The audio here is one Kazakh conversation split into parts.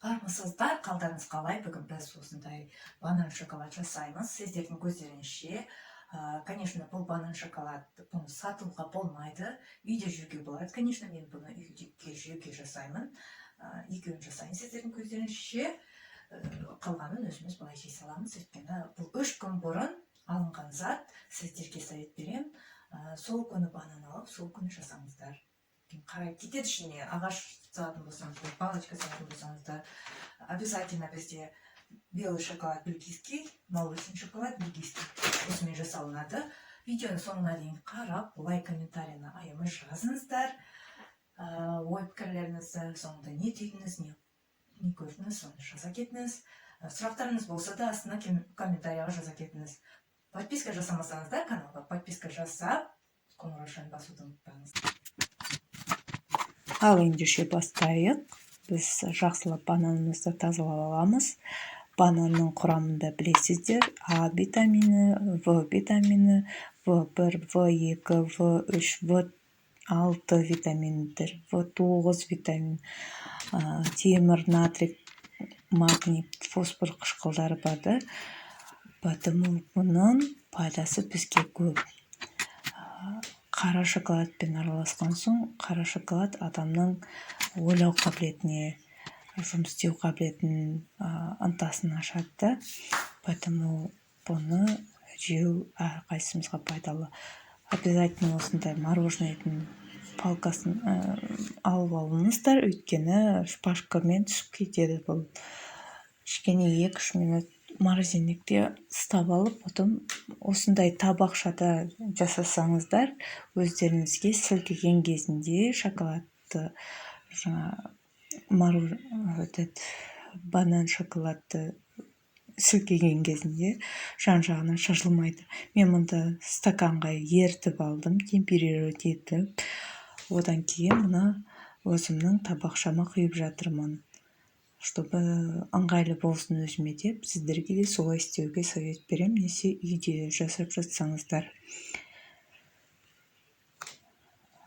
Армысыздар, қалдарыңыз қалай? Бүгін біз осындай банан шоколад жасаймыз сіздердің көздеріңізше. Конечно, бұл банан шоколад, бұны сатуға болмайды, үйде жеуге болады. Конечно, мен бұны үйде жеуге жасаймын. Екеуін жасайын сіздердің көздеріңізше. Қалғанын өзіміз былай жей саламыз, өйткені бұл 3 күн бұрын алынған зат. Сіздерге совет беремін, сол күні банан алып, сол күні жасаңыздар. Қарай кетеді ішіне ағаш салатын болсаңыздар, палочка салатын болсаңыздар. Обязательно бізде белый шоколад бельгийский, молочный шоколад бельгийский, осымен жасалынады. Видеоның соңына дейін қарап, лайк, комментарийні аямай жазыңыздар. Ой пікірлеріңізді, соңында не түйдіңіз, не көрдіңіз, соны жаза кетіңіз. Сұрақтарыңыз болса да, астына комментарийға жаза кетіңіз. Подписка жасамасаңыздар, каналға подписка жасап, қоңыраушаны басуды ұмытпаңыз. Ал ендеше бастайық. Біз жақсылап бананымызды тазалап аламыз. Бананның құрамында, білесіздер, А витамині, В витамині, В1, В2, В3, В6 витаминдер, В9 витамин, темір, натрий, магний, фосфор қышқылдары бар да. Поэтому бұның пайдасы бізге көп. Қара шоколадпен араласқан соң, қара шоколад адамның ойлау қабілетіне, жұмыс істеу қабілетін, ынтасын ашады да. Поэтому бұны жеу әрқайсымызға пайдалы. Обязательно осындай мороженыйдың палкасын алып алыңыздар, өйткені шпажкамен түсіп кетеді бұл. Кішкене 2-3 минут морозильникте ұстап алып, потом осындай табақшада жасасаңыздар, өздеріңізге сілкіген кезінде шоколадты, жаңа этот банан шоколадты сілкеген кезінде жан жағынан шашылмайды. Мен мұнда стаканға ерітіп алдым, темперировать етіп, одан кейін мына өзімнің табақшама құйып жатырмын, чтобы ыңғайлы болсын өзіме деп. Сіздерге де солай істеуге совет беремін, немесе үйде жасап жатсаңыздар.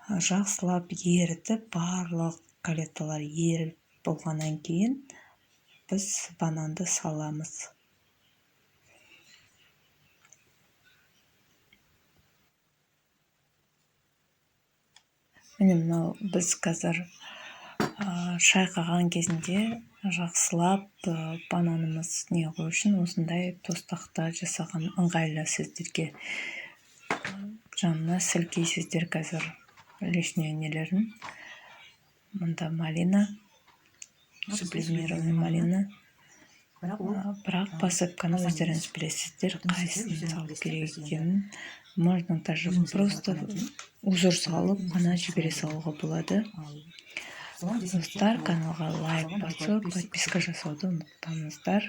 Жақсылап ерітіп, барлық галеталар еріп болғаннан кейін, біз бананды саламыз. Міне, мынау біз қазір шайқаған кезінде жақсылап бананымыз не қылу үшін осындай тостақта жасаған ыңғайлы сіздерге. Жанына сілкейсіздер қазір лишний нелерін. Мында малина, сублимированный малина. Бірақ ол Бірақ посыпканы өздеріңіз білесіздер, қайсысын салу керек екенін. Можно даже просто узор салып қана жібере салуға болады. Достар, каналға лайк басып, подписка жасауды ұмытпаңыздар.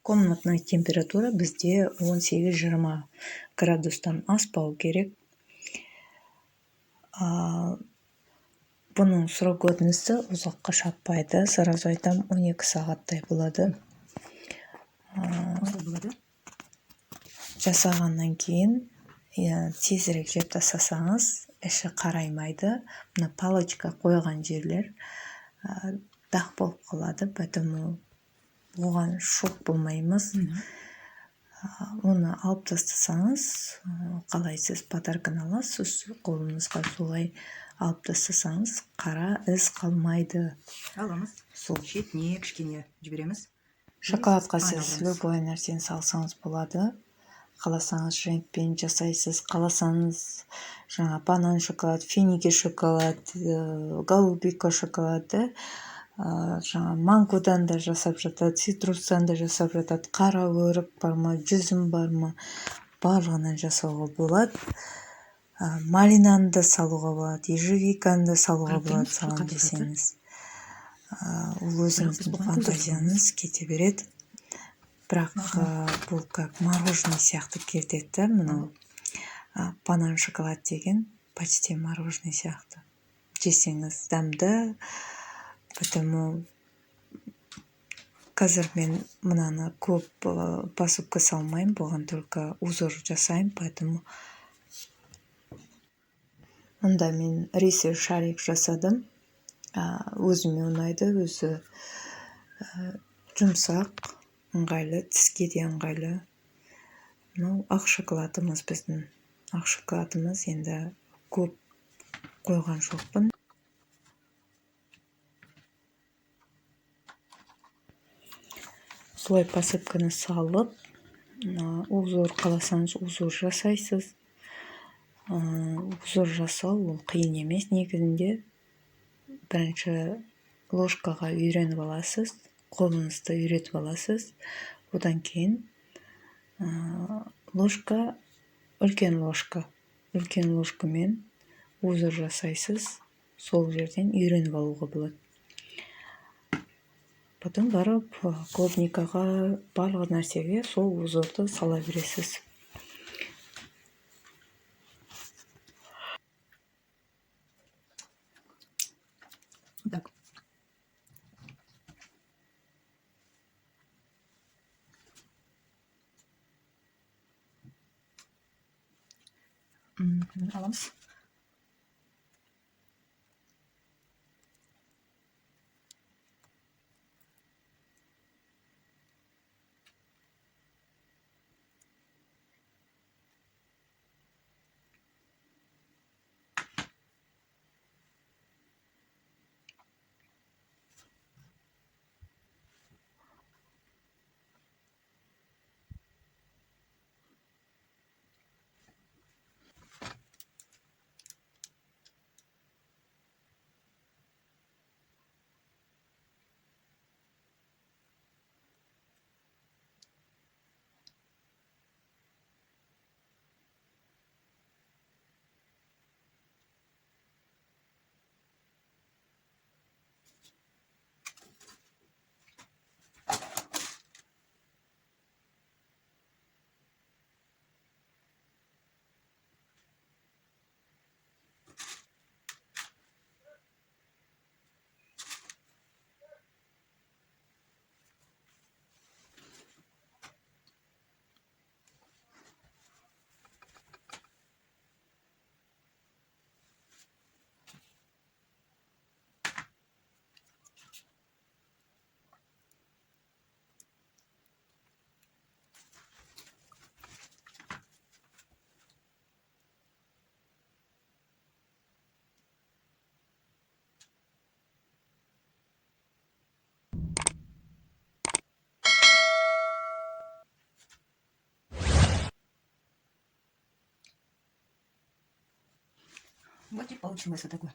Комнатная температура бізде 18-20 градустан аспау керек. Бұның срок годности ұзаққа шаппайды, сразу айтамын, 12 сағаттай болады. Жасағаннан кейін тезірек жеп тастасаңыз, іші қараймайды. Мына палочка қойған жерлер дақ болып қалады, поэтому оған шок болмаймыз. Оны алып тастасаңыз, қалай сіз подарканы аласыз қолыңызға, солай алып тастасаңыз, қара із қалмайды. Аламыз. Сол. Шетіне кішкене жібереміз. Шоколадқа сіз любой нәрсені салсаңыз болады. Қаласаңыз, жентпен жасайсыз, қаласаңыз, жаңа банан шоколад, финики шоколад, голубика шоколады, жаңа мангодан да жасап жатады, цитрустан да жасап жатады, қара өрік бар ма, жүзім бар ма, барлығынан жасауға болады. Малинаны да салуға болады, ежевиканы да салуға болады, саламын десеңіз. Ол өзіңіздің фантазияңыз, кете береді. Бірақ бұл как мороженое сияқты кетеді да. Мынау банан шоколад деген почти мороженое сияқты, жесеңіз дәмді. Поэтому қазір мен мынаны көп посыпка салмаймын бұған, только узор жасаймын. Поэтому мұнда мен рисовый шарик жасадым. Өзіме ұнайды, өзі жұмсақ, ыңғайлы, тіске де ыңғайлы. Мынау ақ шоколадымыз біздің. Ақ шоколадымыз енді көп қойған жоқпын. Солай посыпканы салып, узор қаласаңыз узор жасайсыз. Узор жасау ол қиын емес негізінде. Бірінші ложкаға үйреніп аласыз, қолыңызды үйретіп аласыз. Одан кейін ложка, үлкен ложка, үлкен ложкамен узор жасайсыз. Сол жерден үйреніп алуға болады. Потом барып клубникаға, барлық нәрсеге сол узорды сала бересіз. Так. Аламыз. Вот и получилось вот такое.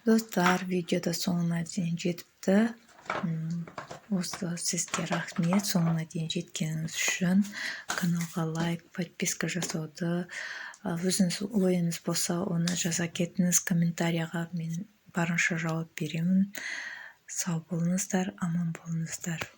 Достар, видеода соңына дейін жетіпті. Осы сізге рахмет, соңына дейін жеткеніңіз үшін. Каналға лайк, подписка жасауды, өзіңіз ойыңыз болса, оны жаза кетіңіз комментарияға, мен барынша жауап беремін. Сау болыңыздар, аман болыңыздар.